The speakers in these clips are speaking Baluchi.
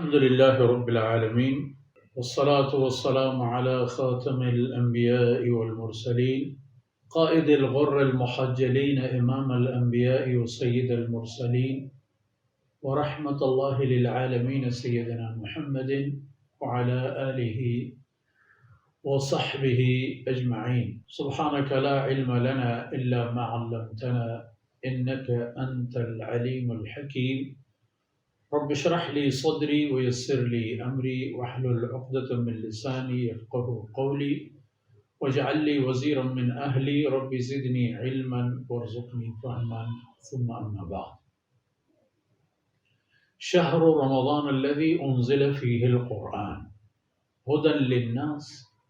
الحمد لله رب العالمين، والصلاة والسلام على خاتم الأنبياء والمرسلين، قائد الغر المحجلين، إمام الأنبياء وسيد المرسلين، ورحمة الله للعالمين، سيدنا محمد وعلى آله وصحبه أجمعين. سبحانك لا علم لنا إلا ما علمتنا إنك أنت العليم الحكيم. رب اشرح لي صدري ويسر لي أمري واحلل عقدة من لساني يفقهوا قولي واجعل لي وزيرا من أهلي رب زدني علما وارزقني فهما. ثم أما بعد. شهر رمضان الذي أنزل فيه القرآن هدى للناس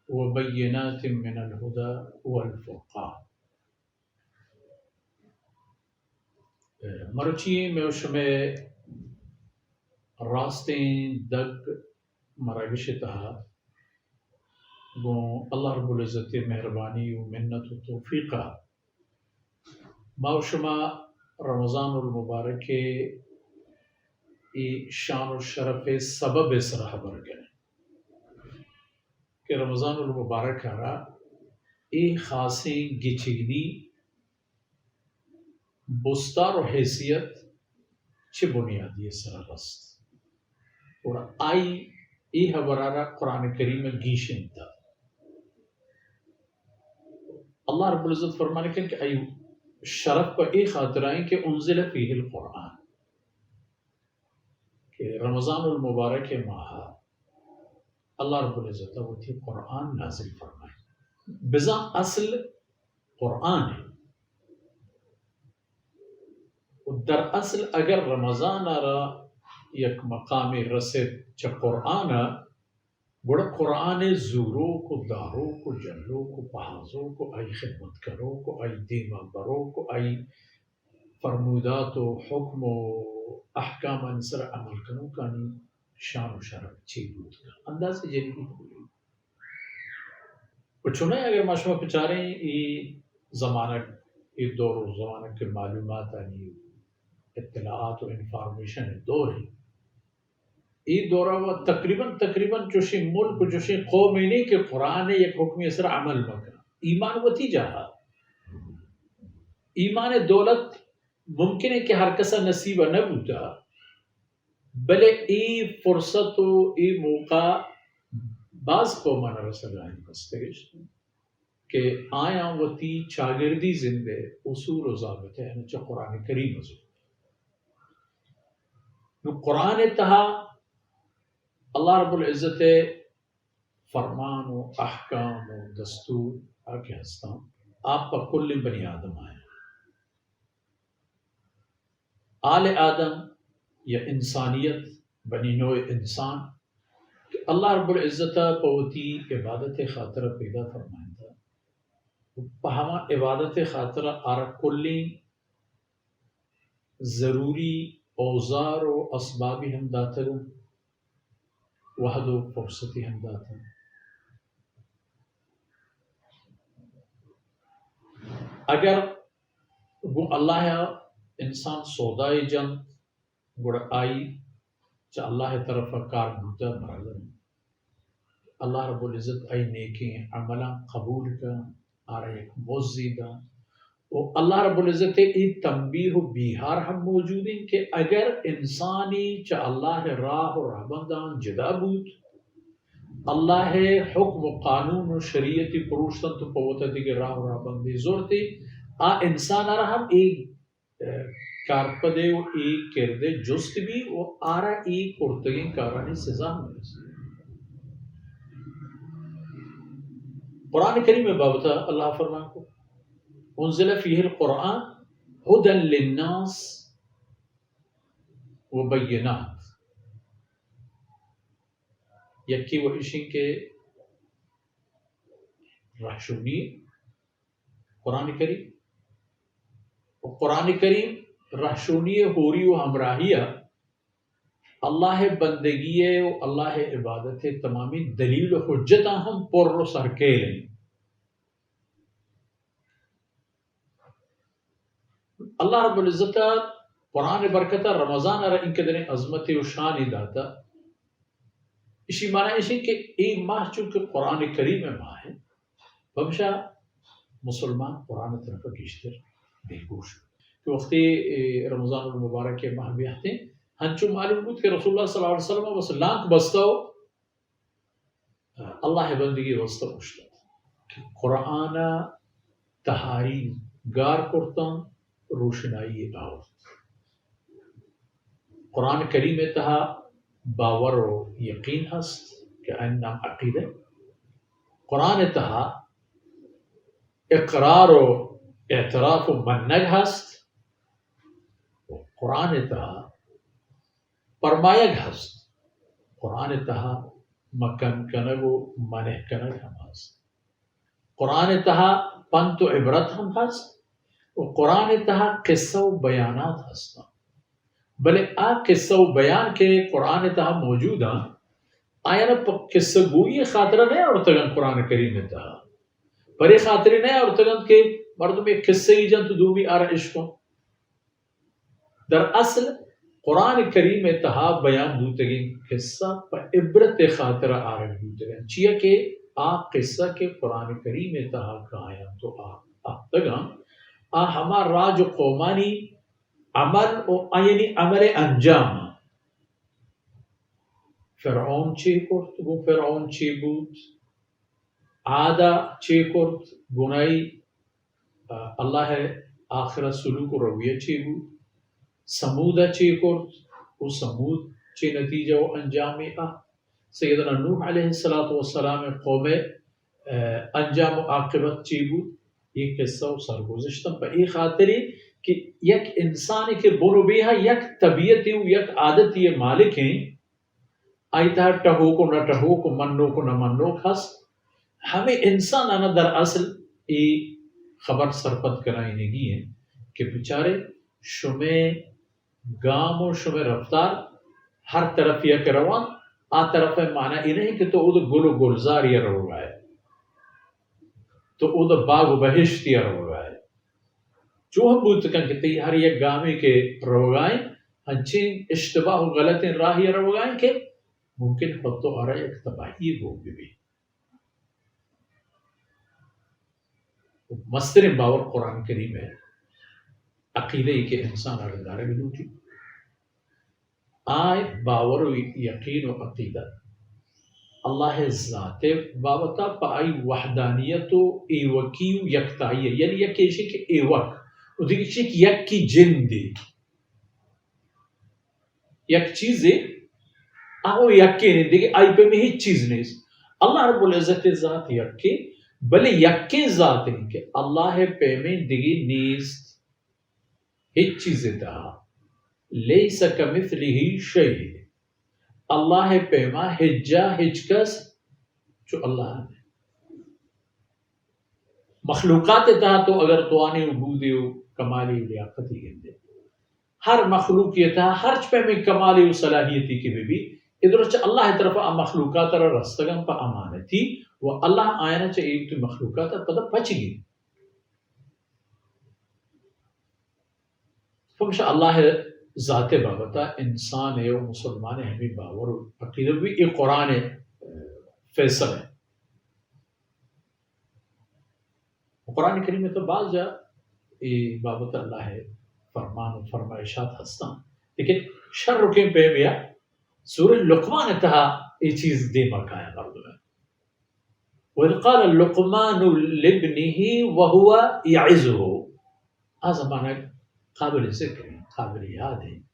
وبينات من الهدى والفرقان. مرچی مئے و شمئے راستیں دگ مراگش ءِ تہا گوں اللہ رب العزت ءِ مہربانی و منت و توفیق ءَ ما و شما رمضان المبارک ءِ اے شان و شرف ءِ سبب ءِ سرا ہبر کنیں کہ رمضان المبارک ءَ را اے خاصیں گچینی بستار و حیثیت چہ بنیادی ءِ سرا رست۔ اور آئی اے ہبر ءَ را قرآن کریم ءَ گیشینتا۔ اللہ رب العزت فرمانے کن کہ آئی شرف پہ اے خاطر آئیں کہ انزل فیہ القرآن، کہ رمضان المبارک ءِ ماہ ءَ اللہ رب العزت ءَ وتی قرآن نازل فرمائے۔ بزاں اصل قرآن ءَ۔ و در اصل اگر رمضان ءَ را یک مقامے رسیت چہ قرآن ءَ، گڑا قرآن ءِ زوروک و داروک و جلوک و پہازوک و آئی خدمت کنوک و آئی دیما بروک و آئی فرمودات و حکم و احکامانی سر ءَ عمل کنوکانی شان و شرف چے بوت کنت، اندازہ جنگی بوت۔ و چونیں اگر ما شما بچاریں اے زمانگ، اے دور و زمانگ کہ معلوماتانی، اطلاعات و انفارمیشن ءِ دور ایں، اے دور ءَ و تقریباً، تقریباً چوشیں ملک و چوشیں قومے نیں کہ قرآن ءِ یک حکمے سر ءَ عمل مہ کن۔ ایمان وتی جاہ ءَ۔ ایمان ءِ دولت ممکن ایں کہ ہر کس ءَ نصیب ءَ نہ بوتہ، بلے اے فرصت و اے موقع باز قوماں رسگ ءَ انت، گوستگش کہ آیاں وتی چاگردی زند ءِ اصول و ضابطہ یعنی چہ قرآن کریم ءَ زرت۔ نوں قرآن ءِ تہا اللہ رب العزت ءِ فرمان و احکام و دستور آ کہ ہستاں، آ پہ کلیں بنی آدم آیاں۔ آل آدم یا انسانیت، بنی نوع انسان کہ اللہ رب العزت ءَ پہ وتی عبادت ءِ خاطر ءَ پیدا فرمائینتہ، پہ ہما عبادت ءِ خاطر ءَ آرا کلیں ضروری اوزار و اسبابی ہم داتگ انت، وہد و فرصتی ہم داتگ۔ اگر گوں اللہ ءَ انسان سودائے جنت، گڑا آئی چہ اللہ ءِ طرف ءَ کار بوتہ برابر انت۔ اللہ رب العزت آئی نیکیں عملاں قبول کن، آرا یک مزے داں۔ و اللہ رب العزت ءِ اے تنبیہ و بیہار ہم موجود انت کہ اگر انسانی چہ اللہ ءِ راہ و رہبنداں جدا بوت، اللہ ءِ حکم و قانون و شریعتی پروشتنت و پہ وتا دگہ راہ و رہبندے زرتے، آ انسان ءَ را ہم اے کارپدے و اے کردے جست بی و آرا اے کرتگیں کارانی سزا ہم رسی۔ قرآن کریم ءِ بابت ءَ اللہ فرمان کو، انزل فیہ القرآن ہدی للناس و بینات۔ یکے و ایشیں کہ رہشونی قرآن کریم۔ و قرآن کریم رہشونی ءِ ہوری و ہمراہی ءَ اللہ ءِ بندگی ءِ و اللہ ءِ عبادت ءِ تمامیں دلیل و حجتاں ہم پر و سرکیل انت۔ اللہ رب العزت ءَ قرآن ءِ برکت ءَ رمضان ءَ را انقدریں عظمتے و شانے داتہ اشی معنی اشی کہ اے ماہ چونکہ قرآن کریم ءِ ماہ اِنت، پمشا مسلمان قرآن ءِ طرف ءَ گیشتر دلگوش اَنت۔ کہ وقتی اے رمضان المبارک ءِ ماہ بیاتیں، ہنچو معلوم بوت کہ رسول اللہ صلی اللہ علیہ وسلم ءَ بس لانک بستہ ءُ اللہ ءِ بندگی ءِ واستہ اوشتات کہ قرآن ءَ تہاری گار کرتاں، روشنائی آورت۔ قرآن کریم ءِ تہا باور ءُ یقین ہست کہ آئی نام عقیدہ۔ قرآن ءِ تہا اقرار ءُ اعتراف ءُ منگ ہست۔ قرآن ءِ تہا پرمایگ ہست۔ قرآن ءِ تہا مکن کنگ ءُ منع کنگ ہم ہست۔ قرآن ءِ تہا پنت ءُ عبرت ہم ہست ءُ قرآن ءِ تہا قصہ ءُ بیانات ہست اَنت۔ بلے آ قصہ ءُ بیان کہ قرآن ءِ تہا موجود اَنت، آیاں پہ قصہ گوئی ءِ خاطرا نہ آورتگ اَنت قرآن کریم ءِ تہا۔ پرے خاطرے نہ آورتگ اَنت کہ مردمے قصہ ای جنت ءُ دومی آرا اشکنت۔ در اصل قرآن کریم ءِ تہا بیان بوتگیں قصہ پہ عبرت ءِ خاطرا آرگ بوتگ اَنت، چیا کہ آ قصہ کہ قرآن کریم ءِ تہا کاینت ءُ آ آتکگ اَنت، آ ہما راج ءُ قومانی عمل ءُ آیانی عمل ءِ انجام اَنت۔ فرعون چے کرت، گوں فرعون چے بوت، عاد ءَ چے کرت، گوں آئی، آ، اللہ ءِ آخرت سلوک ءُ رویہ چے بوت، ثمود ءَ چے کرت ءُ ثمود چے نتیجہ ءُ انجامے آ، سیدنا نوح علیہ الصلوۃ والسلام ءِ قوم ءِ، آ، انجام ءُ عاقبت چے بوت، اے قصہ ءُ سرگزشت اَنت۔ پہ اے خاطرے کہ یک انسانے کہ بن ءُ بیہا یک طبیعتے ءُ یک عادتے ءِ مالک ایں، آئی تہا ٹہوک ءُ نہ ٹہوک ءُ منوک ءُ نہ منوک ہست۔ ہمے انسانانا در اصل اے خبر سرپد کنائینگی اِنت کہ بچارے شمئے گام ءُ شمئے رفتار ہر طرفے ءَ کہ روان، آ طرف ءِ معنی اے نہ اِنت کہ تو اود گل ءُ گلزارے ءَ روگا ئے، تو اود باغ ءُ بہشتے ءَ روگا ئے۔ چو ہم بوت کنت کہ تئی ہر یک گامے کہ روگا ایں، انچیں اشتباہ ءُ غلطیں راہے ءَ روگا ایں کہ ممکن پہ تو آرا یک تباہی گون بہ بیت۔ مستریں باور قرآن کریم ءِ عقیدہ ای کہ انسان ءَ را دارگ لوٹی۔ آ باور ءُ یقین ءُ عقیدہ اللہ ءِ ذات ءِ بابت ءَ، پہ آئی وحدانیت ءُ ایوکی ءُ یکتائی ءَ، یعنی یک ایشی کہ ایوک ءُ دگہ ایشی کہ یکی جندے، یک چیزے، آ یکے نے، دگہ آئی پیمیں ہچ چیز نیست۔ اللہ رب العزت ءِ ذات یکے، بلے یکیں ذات ایں کہ اللہ ءِ پیمیں دگہ نیست۔ ہچ چیزے تہا۔ لیس کمثلہ شیء۔ اللہ ءِ پیما ہچ جا ہچ کس چو اللہ نہ۔ مخلوقات ءِ تہا تو اگر توانے ءُ بودے ءُ کمالے ءُ لیاقتے گندے، ہر مخلوقے ءِ تہا ہرچ پیمیں کمالے ءُ صلاحیتے کہ بہ بی، اے درچ اللہ ءِ طرفا آ مخلوقات ءَ را رستگ اَنت پہ امانتی ءُ اللہ آیانا چہ اے وتی مخلوقات ءَ پدا پچ گی۔ پمشا اللہ ءِ ذات ءِ بابت ءَ انسان ءِ ءُ مسلمان ءِ ہمے باور ءُ عقیدہ بی، اے قرآن ءِ فیصلہ اِنت۔ قرآن کریم ءِ تہا باز جا اے بابت ءَ اللہ ءِ فرمان ءُ فرمائشات ہستاں، لیکن شرکیں پیمے ءَ سورہ لقمان ءِ تہا اے چیز دیما کایاں مردم ءَ۔ وَإِذْ قَالَ لُقْمَانُ لِابْنِهِ وَهُوَ يَعِظُهُ۔ آ زمانگ قابل ذکر اِنت، قابل یاد اِنت۔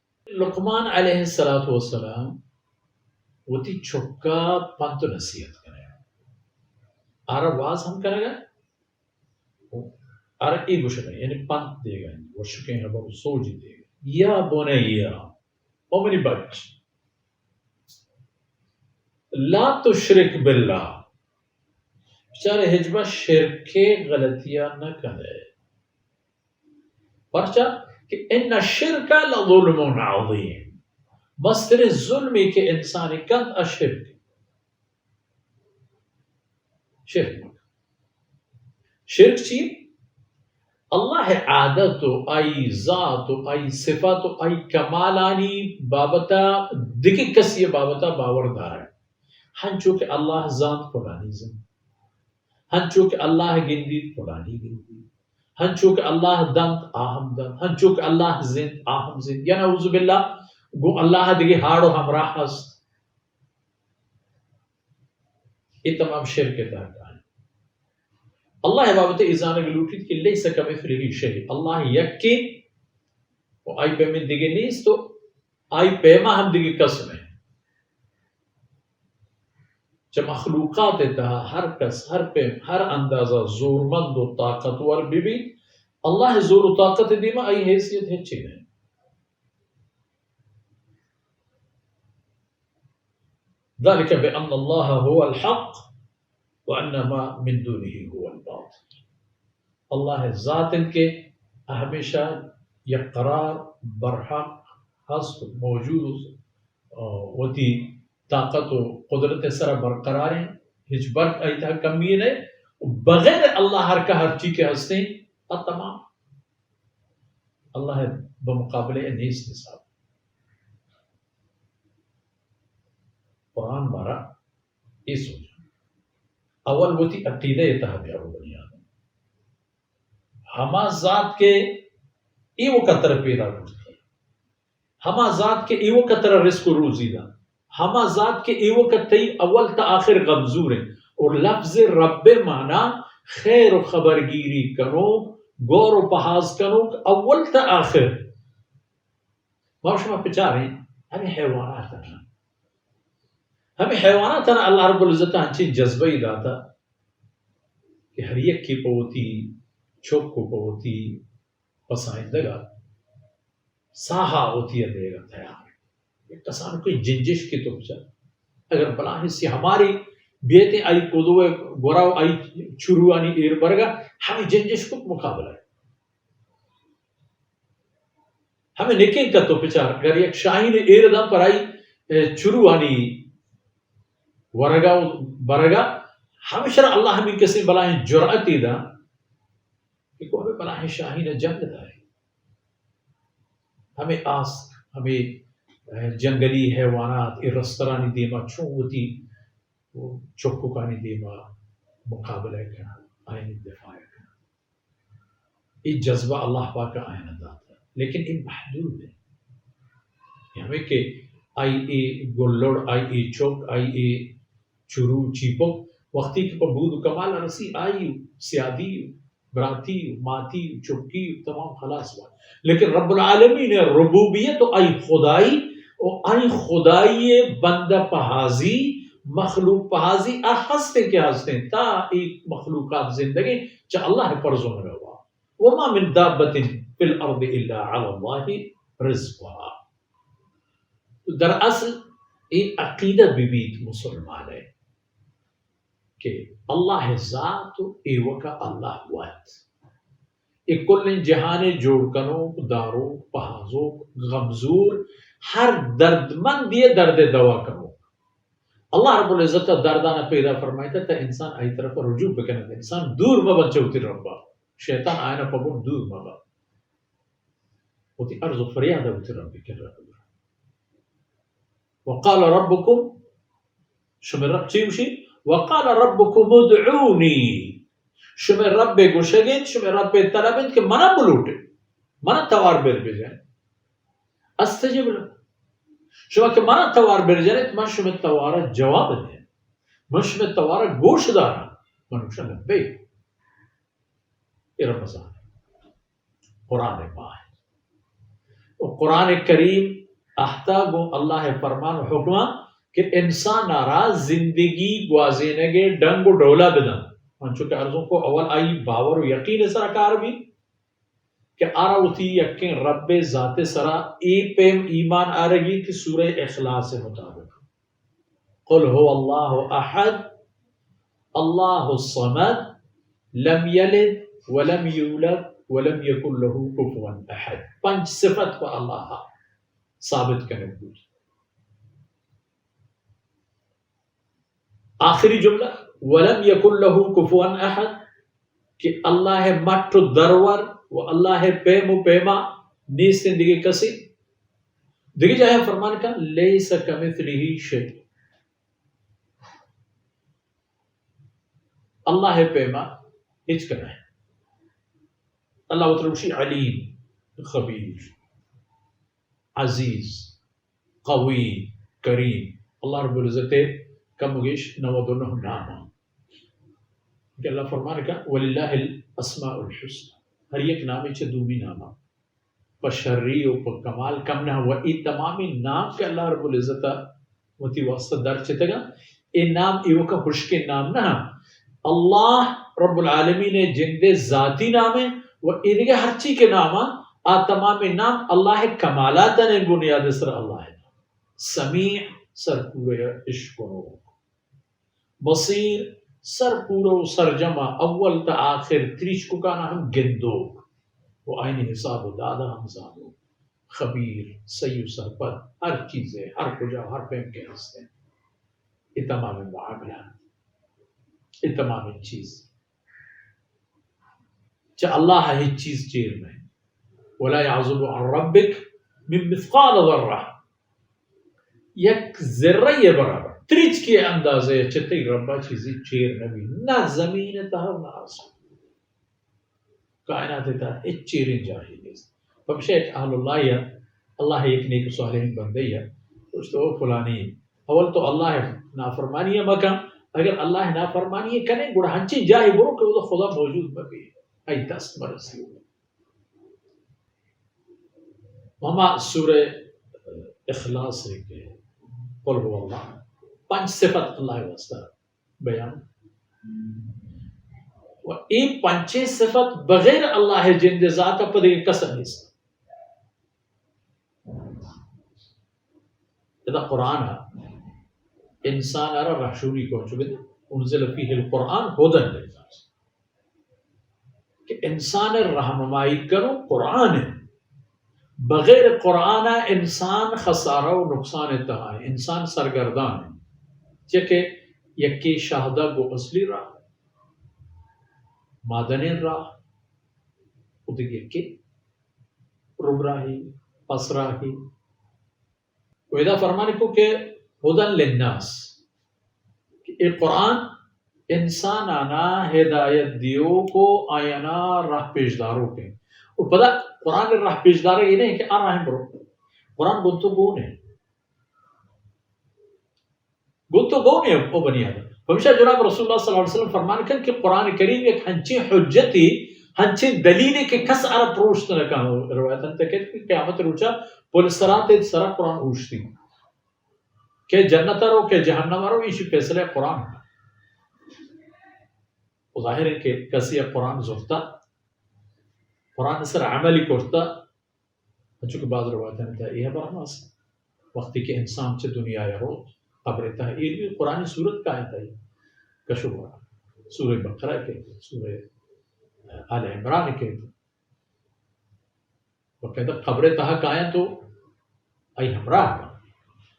لقمان علیہ الصلوۃ والسلام وتی چکا پنت ءُ نصیحت کنگ ءَ، آرا واز ہم کنگ ءَ، آرا اے گوشگ ءَ، یعنی پنت دیگ ءَ، وشکیں ہبر ءُ سوجے دیگ ءَ۔ یا بنی، او منی بچ، لا تشرک باللہ، بچارے ہچبر شرک ءِ غلطی ءَ نہ کن ئے۔ پرچا کہ ان الشرک لظلم عظیم، مستریں ظلمے کہ انسانے کنت آ شرک۔ شرک مکن۔ شرک چی؟ اللہ ءِ عادت ءُ آئی ذات ءُ آئی صفات ءُ آئی کمالانی بابت ءَ دگہ کسی ءِ بابت ءَ باور دارگ۔ ہنچو کہ اللہ زانت، پلانی زانت۔ ہنچو کہ اللہ گندیت، پلانی گندیت۔ ہنچو کہ اللہ دنت، آ ہم دنت۔ ہنچو کہ اللہ زنت، آ ہم زنت۔ یا نعوذ باللہ، گوں اللہ دگہ ہاڑ و ہمراہ ہست۔ اے تمام شرک ءِ تہا کاینت۔ اللہ ءِ بابت ءَ اے زانگ لوٹیت کہ لیس کمثلہ شیء، اللہ یکے و آئی پیمیں دگہ نیست و آئی پیما ہم دگہ کس نہ انت۔ چہ مخلوقات ءِ تہا ہر کس، ہر پیم، ہر اندازہ زورمند و طاقتور بہ بیت، اللہ ءِ زور و طاقت ءِ دیما آئی حیثیت ہچی نہ انت۔ ذلك بأن الله هو الحق وأن ما من دونه هو الباطل۔ اللہ ءِ ذات انت کہ ہمیشہ یک قرار، برحق، ہست، موجود، آ، وتی طاقت و قدرت ءِ سرا برقرار انت، ہچ برگ آئی تہا کمی نہ انت، و بغیر اللہ ہر کہ ہرچی کہ ہست انت، آ تمام اللہ ءِ بمقابلہ ءَ نیست حساب۔ قرآن مارا اے سوچ، اول وتی عقیدہ ءِ تہا بیار بنی آدم۔ ہما ذات کہ ایوک ءَ ترا پیدا کرتی، ہما ذات کہ ایوک ءَ ترا رزق و روزی دنت، ہما ذات کہ ایوک ءَ تئی اول تا آخر غمزور انت۔ اور لفظ رب ءِ معنی خیر و خبرگیری کنوک، گور و پہاز کنوک، اول تا آخر۔ ما شما بچاریں، ہمے حیوانات ءَ، ہمے حیوانات ءَ اللہ رب العزت ءَ انچیں جذبہ ای داتا کہ ہر یکے پہ وتی چک و پہ وتی پسائندگ ءَ ساہ ءَ وتی ءَ دیگ ءَ تیار۔ یک کسانکیں جنجشکے تو بچار۔ اگر بلاہیں سیاہ مارے بیت، آئی کدو ءِ گورا و آئی چروانی ایر برگ ءَ، ہمے جنجشک مقابلہ ءَ۔ ہمے نکیں کتو بچار، اگر یک شاہین ایر داں پر آئی، اے، چروانی ورگا و برگا، ہمیشرا اللہ ہمیں کسیں بلاہیں جرأتی داں کہ کو ہمیں بلاہیں شاہین جنگ دارے۔ ہمیں آسک، ہمیں، اے، جنگلی حیوانات، اے رسترانی دیما چون وتی چککانی دیما مقابلہ کناں، آئینی دفاع کناں۔ اے جذبہ اللہ پاک ءَ آیاں داتا، لیکن اے محدود ہے۔ اے ہمیں کہ آئی اے گلڑ، آئی اے چک، آئی اے چرو، چیپک، وقتی کہ پہ بود و کمال رسی، آئی سیادی، براتی، ماتی، چکی، تمام خلاص بات۔ لیکن رب العالمین ءِ ربوبیت و آئی خدائی و آئی خدائی بندہ پہازی، مخلوق پہازی، آ ہستیں کہ ہستیں، تا اے مخلوقات زندگیں، چہ اللہ ءِ پرزونگ ءَ وا۔ وما من دابة في الأرض إلا على الله رزقها۔ در اصل اے عقیدہ بہ بیت مسلمان ءِ کہ اللہ ءِ ذات و ایوکا اللہ وت۔ اے کلیں جہان ءِ جوڑ کنوک، داروک، پہازوک، غمزور، ہر دردمندی ءِ درد ءِ دوا کنوک۔ اللہ رب العزت ءَ درداں پیدا فرمائیتا تا انسان آئی طرف رجوع بکنت، انسان دور مبنت چہ وتی رب ءَ، شیطان آیاں پہ گون دور مبنت۔ وتی عرض و فریاد ءَ وتی رب ءِ کرا ببر۔ وقال ربكم، شمئے رب چی گوشی؟ وقال ربكم ادعوني، شمئے رب ءِ گوشگ انت، شمئے رب ءِ طلب انت کہ منا بلوٹے، منا توار بر بجن۔ استجب لكم، شما کہ منا توار بر جنت، من شمئے توار ءَ جواب دیں، من شمئے توار ءَ گوش داراں۔ من گوشاں لبیک۔ اے رمضان، قرآن پاک۔ و قرآن کریم اہتا گوں اللہ ءِ فرمان و حکماں کہ انسان ءَ را زندگی گوازینگ ءِ ڈنگ و ڈولا بدنت۔ من چونکہ عرضوں کو اول آئی باور و یقین ءِ سرا کار بی کہ آرا وتی یکیں رب ءِ ذات ءِ سرا اے پیم ایمان آرگی کہ سورہ اخلاص ءِ مطابق قل هو الله أحد، الله الصمد، لم يلد ولم يولد ولم يكن له كفوا أحد۔ پنچ صفت پہ اللہ ءَ ثابت کنگ بوت۔ آخری جملہ، ولم يكن له كفوا أحد، کہ اللہ ءِ مٹ و درور و اللہ ءِ پیم و پیما نیستیں دگہ کسے۔ دگہ جاہے فرمان کن، ليس كمثله شيء۔ اللہ ءِ پیما ہچ کنائے۔ اللہ وترا گوشی علیم، خبیر، عزیز، قوی، کریم۔ اللہ رب العزت ءِ کم و گیش نود و نہ نام آں۔ کہ اللہ فرمان کا، وللہ الاسماء الحسنی، ہر یک نامے چہ دومی نام آں۔ پہ شری و پہ کمال کم نہ، و اے تمامی نام کہ اللہ رب العزت ءَ وتی واسطہ در چتگاں، اے نام ایوکا ہشکیں نام نہ۔ اللہ رب العالمین ءِ جندے ذاتی نام ایں و ایدگہ ہرچی کہ نام آں، آ تمامیں نام اللہ ءِ کمالاتانی بنیاد ءِ سر اللہ ءِ نام۔ سمیع، سرپورہ اشکنوک۔ بصیر، سرپورہ و سرجم ءَ، اول تا آخر تریچککانا ہم گندوک و آیانی حساب و دادا ہم زانوک۔ خبیر، سہی و سرپد، ہر چیزے، ہر کجا، ہر پیم کہ ہستیں۔ اے تمامیں معاملات، اے تمامیں چیز۔ چہ اللہ ءَ ہچ چیز چیر نہ۔ ولا يعزب عن ربك من مثقال ذرة۔ یک ذرہ ءِ برابر، تریچکے ءِ اندازہ ءَ چہ تئی رب ءَ چیزے چیر نہ بی، نہ زمین ءِ تہا و نہ آسمان۔ کائنات ءِ تہا ہچ چیریں جاہے نیست۔ پمشا یک اہل اللہ یا اللہ ءِ یک نیک و صالحیں بندے یا گوشت، او فلانی، اول تو اللہ ءِ نافرمانی ءَ مکن، اگر اللہ ءِ نافرمانی ءَ کنے، گڑا ہنچیں جاہے برو کہ اودا خدا موجود مہ بی، آئی دست مہ رسی۔ ہما سورہ اخلاص ءَ کہ قل هو اللہ، پنچ صفت اللہ ءِ واسطہ بیان۔ و اے پنچیں صفت بغیر اللہ ءِ جند ءِ ذات ءَ پہ دگہ کس ءَ نیست۔ ادا قرآن ءَ انسان ءَ را رہشونی کو، چونکہ انزل فیہ القرآن ہدی للناس۔ کہ انسان ءَ رہنمائی کنوک قرآن ایں۔ بغیر قرآن ءَ انسان خسارہ و نقصان ءِ تہا ایں، انسان سرگردان ایں۔ چہ کہ یکے شاہدگ و اصلی راہ، مادنیں راہ، و دگہ یکے روبراہی، پسراہی۔ و ادا فرمانی کو کہ ہدی للناس، کہ اے قرآن انسانانا ہدایت دیوک و آیانا راہ پیش داروک ایں۔ و پدا قرآن ءِ راہ پیش دارگ اے نہ ایں کہ آ راہیں برو۔ قرآن گوں تو گون ایں۔ گوں تو گون ایں او بنی آدم۔ پمشا جناب رسول اللہ صلی اللہ علیہ وسلم فرمان کن کہ قرآن کریم یک ہنچیں حجتے، ہنچیں دلیلے کہ کس آرا پروشت نہ کن۔ روایت انت کہ قیامت روچا پل صراط ءِ سرا قرآن اوشتی۔ کہ جنت ءَ رو، کہ جہنم ءَ رو، ایشی فیصلہ قرآن۔ و ظاہر ایں کہ کسے ءَ قرآن زرتا، قرآن ءِ سر عملی کرتا، انچو کہ بعض روایتانی تہا اے ہبر ہم است، وقتی کہ انسان چہ دنیا ءَ روت، قبر ءِ تہا ایر بی، قرآنی سورت کاینت آئی کش و بر، سورہ بقرہ کیت، سورہ آل عمران کیت، باقاعدہ قبر ءِ تہا کاینت و آئی ہمراہ بنت۔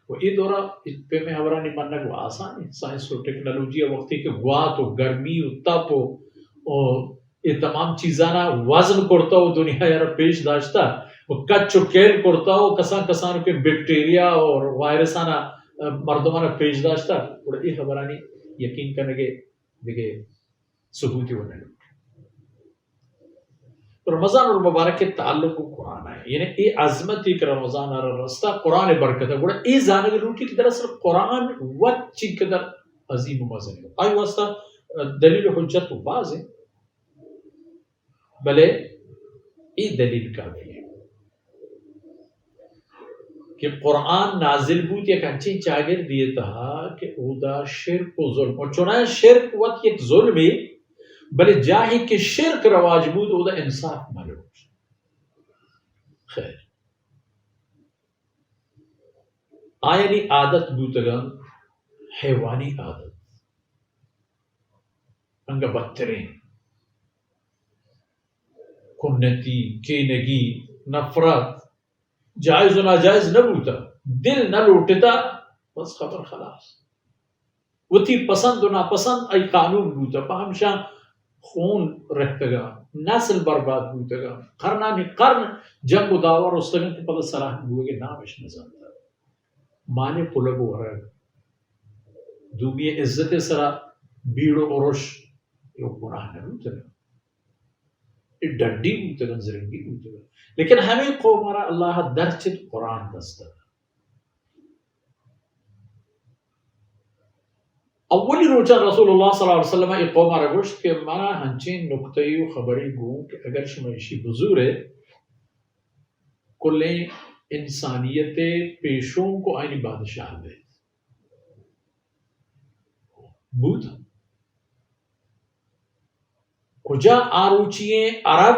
و اے دورا پیمیں ہبرانی منگ و آسان ایں۔ سائنس و ٹیکنالوجی ءَ وقتی کہ گوات و گرمی و تپ و، و اے تمام چیزانا وزن کرتا و دنیا ءَ را پیش داشتا و کچ و کیل کرتا و کسان کسان کہ بیکٹیریا و وائرسانا مردمانا پیش داشتا، گڑا اے ہبرانی یقین کنگ ءِ دگہ ثبوتے و نہ لوٹ۔ رمضان المبارک ءِ تعلق گوں قرآن ءَ، یعنی اے عظمتے کہ رمضان ءَ را رستا قرآن ءِ برکت ءَ، گڑا اے زانگ لوٹی کہ دراصل قرآن وت چنکدر عظیم و مزن ایں۔ آئی واسطہ دلیل و حجت و باز ایں، بلے اے دلیل کافی ایں۔ کہ قرآن نازل بوت یک انچیں چاگردے ءِ تہا کہ اودا شرک و ظلم، و چنایا شرک وت یک ظلمے، بلے جاہے کہ شرک رواج بوت، اودا انصاف مہ لوٹ۔ خیر، آیانی عادت بوتگ انت حیوانی عادت، انگہ بدتریں، کنتی، کینگی، نفرت، جائز و ناجائز نہ بوتہ، دل نہ لوٹتہ، بس خبر خلاص۔ وتی پسند و ناپسند ای قانون بوتہ، پہ ہمشاں خون رہتگا، نسل برباد بوتگا، قرنانی قرن جنگ و دعوا رستگن کہ پدا سلاہ بوگے نامش نزانتہ۔ مانے پلگ و ورگ، دومی عزت سرا بیڑ و ارش، اے گناہ نہ بوتگ، اے ڈڈی بوتگ، زرنگی بوتگ۔ لیکن ہمے قوم ءَ را اللہ ءَ درچت، قرآن دست دات۔ اولی روچاں رسول اللہ صلی اللہ علیہ وسلم ءَ اے قوم ءَ را گوشت کہ منا ہنچیں نکتہ ءُ خبرے گوں کہ اگر شما ایشی بزورے، کلیں انسانیت ءِ پیشونک ءُ آئینی بادشاہ بیت۔ بوت۔ کجا آ روچی ایں عرب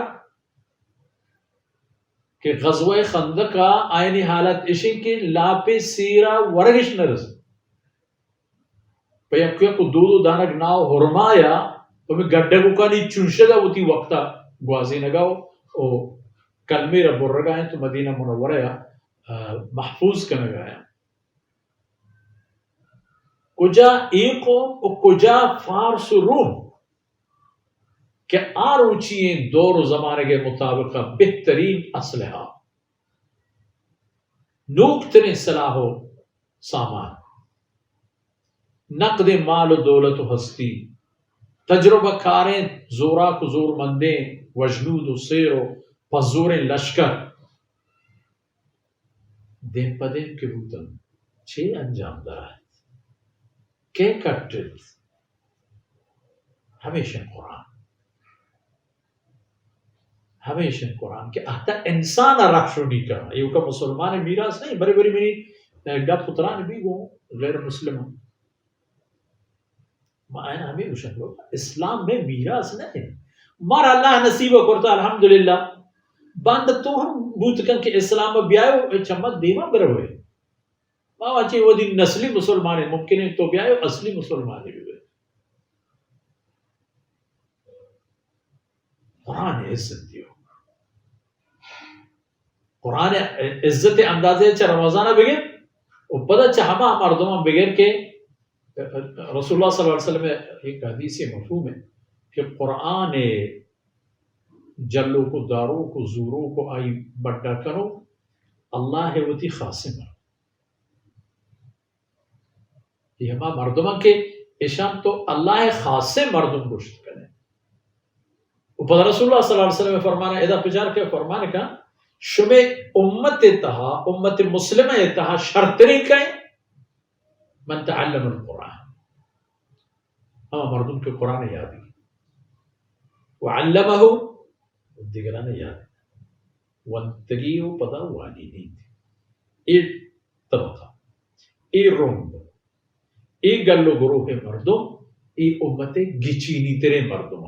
کہ غزوہ خندق ءَ آئینی حالت اش انت کہ لاپے سیر ءَ ورگش نہ رس۔ پہ یک یک ءُ دو دو دانگ ناہ ءُ ہرمایا پہ ہمے گڈگوکانی چنشگ ءَ وتی وقت ءَ گوازینگ ءَ ءُ کلمے را برگ ءَ انت ءُ مدینہ منورہ ءَ، آ، محفوظ کنگ ءَ انت۔ کجا اے قوم ءُ کجا فارس ءُ روم کہ آ روچی ایں دور ءُ زمانگ ءِ مطابق ءَ بہترین اسلحہ، نوکتریں سلاح ءُ سامان، نقدیں مال ءُ دولت ءُ ہستی، تجربہ کاریں زوراک ءُ زورمندیں وژنود ءُ سیر ءُ پزوریں لشکر، دیم پہ دیم کہ بوتنت، چے انجام در آیت؟ کئے کٹت؟ ہمیش انت قرآن۔ ہمیش انت قرآن کہ اہتہ انسان ءَ رہشونی کناں۔ ایوکا مسلمان ءِ میراث نہ انت، برے برے منی، اے، گپ ءُ تران بی گوں غیر مسلم۔ ما آیاں ہمے گوشاں کہ اسلام مئے میراث نہ انت۔ مارا اللہ نصیب کرتا، الحمدللہ۔ بند تو ہم بوت کن کہ اسلام ءَ بیائے ءُ چہ ما دیما بروئے۔ ما واچے وتی نسلی مسلمان ایں، ممکن انت تو بیائے ءُ اصلی مسلمان بہ بئے۔ قرآن ءِ عزت دیو۔ قرآن ءِ عزت ءِ اندازہ چہ رمضان ءَ بگر ءُ پدا چہ ہما مردماں بگر کہ رسول اللہ صلی اللہ علیہ وسلم ءِ ایک حدیث مفہوم ہے کہ قرآن ءِ جلوک ءُ داروک ءُ زوروک ءُ آئی بڈا کنوک اللہ ءِ وتی خاصیں مردم۔ اے ہما مردماں کہ اشاں تو اللہ ءِ خاصیں مردم گوشت کنے۔ ءُ پدا رسول اللہ صلی اللہ علیہ وسلم ءِ فرمان ءَ ادا پجار کہ فرمان کن، شمے امت ءِ تہا، امت مسلمہ ءِ تہا شرتریں کئے؟ من تعلم القرآن، ہما مردم کہ قرآن یاد گی، وعلمہ، دگران یاد، ونتگی ءُ پدا وانینیت۔ اے طبقہ، اے رمب، اے گل ءُ گروہ مردم، اے امت گچینی تریں مردم۔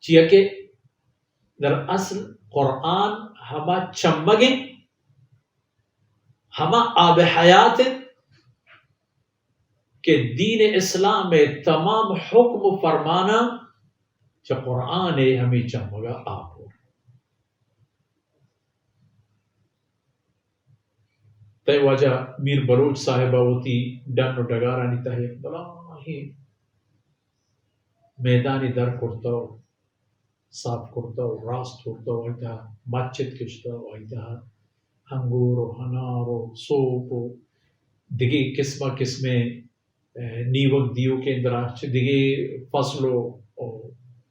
چیا کہ در اصل قرآن ہما چمگ انت، ہما آب حیات انت کہ دین اسلام ءِ تمام حکم ءُ فرماناں چہ قرآن ءِ ہمے چمگ ءَ آپ ور۔ تئی واجہ میر بلوچ صاحب ءَ وتی ڈن ءُ ڈگارانی تہ ءَ یک بلاہیں میدانے در کرتہ ءُ صاف کرتہ ءُ راست کرتہ ءُ آئی تہ ءَ مچت کشتہ ءُ آئی تہ ءَ انگور ءُ انار ءُ سوپ ءُ دگہ قسم قسمیں، اے، نیوگ دیوکیں دراہ چہ دگہ فصل ءُ، ءُ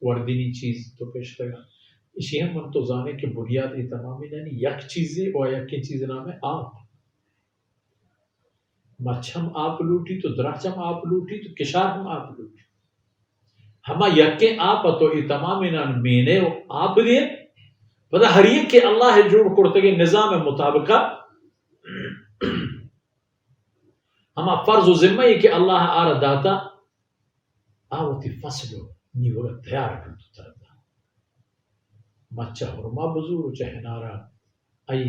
وردنی چیز تو کشتگ۔ ایشی ہم من تو زانیں کہ بنیاد اے تمامینانی یک چیزے ءُ آ یکیں چیز نام ءَ آپ۔ مچ ہم آپ لوٹیت ءُ دراچ ہم آپ لوٹیت ءُ کشار ہم آپ لوٹیت۔ ہما یکیں آپ ءَ تو اے تمامینان مینے ءُ آپ دئے، پدا ہر یکے اللہ ءِ جوڑ کرتگیں نظام ءِ مطابق ءَ ہما فرض ءُ ذمہ ءَ کہ اللہ ءَ آرا داتا، آ وتی فصل ءُ نیوگ ءَ تیار کنت ءُ ترا دنت۔ مچ ءَ ہرما بزور ءُ چہ ہنار ءَ آئی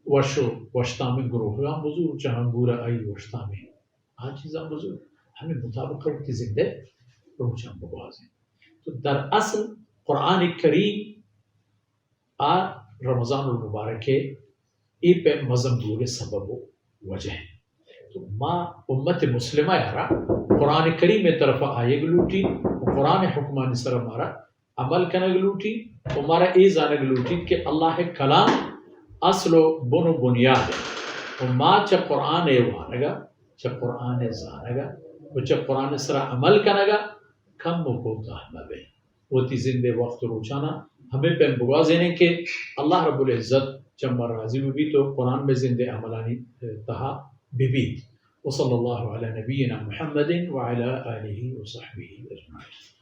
وش ءُ وشتامیں گروہگاں بزور، چہ انگور ءَ آئی وشتامیں آ چیزاں بزور۔ ہمے مطابق ءَ وتی زندہ روچاں بگوازیں۔ تو در اصل قرآن کریم آ رمضان المبارک ءِ اے پہ مزن بوگ ءِ سبب ءُ وجہ انت۔ تو ما امت مسلمہ ءَ را قرآن کریم ءِ طرف ءَ آیگ لوٹی ءُ قرآن ءِ حکمانی سر ءَ مارا عمل کنگ لوٹی ءُ مارا اے زانگ لوٹیت کہ اللہ ءِ کلام اصل ءُ بن ءُ بنیاد انت ءُ ما چہ قرآن ءِ وانگ ءَ، چہ قرآن ءِ زانگ ءَ، و چہ قرآن سرا عمل کنگا کم و کوتاہ مبیں۔ وتی زندے وقت و روچانا ہمے پیم بگوازینیں کہ اللہ رب العزت چہ ما راضی ببیت و قرآن بہ زندے عملانی تہا ببیت۔ وصلی اللہ علی نبینا محمد وعلی آلہ وصحبہ اجمعین۔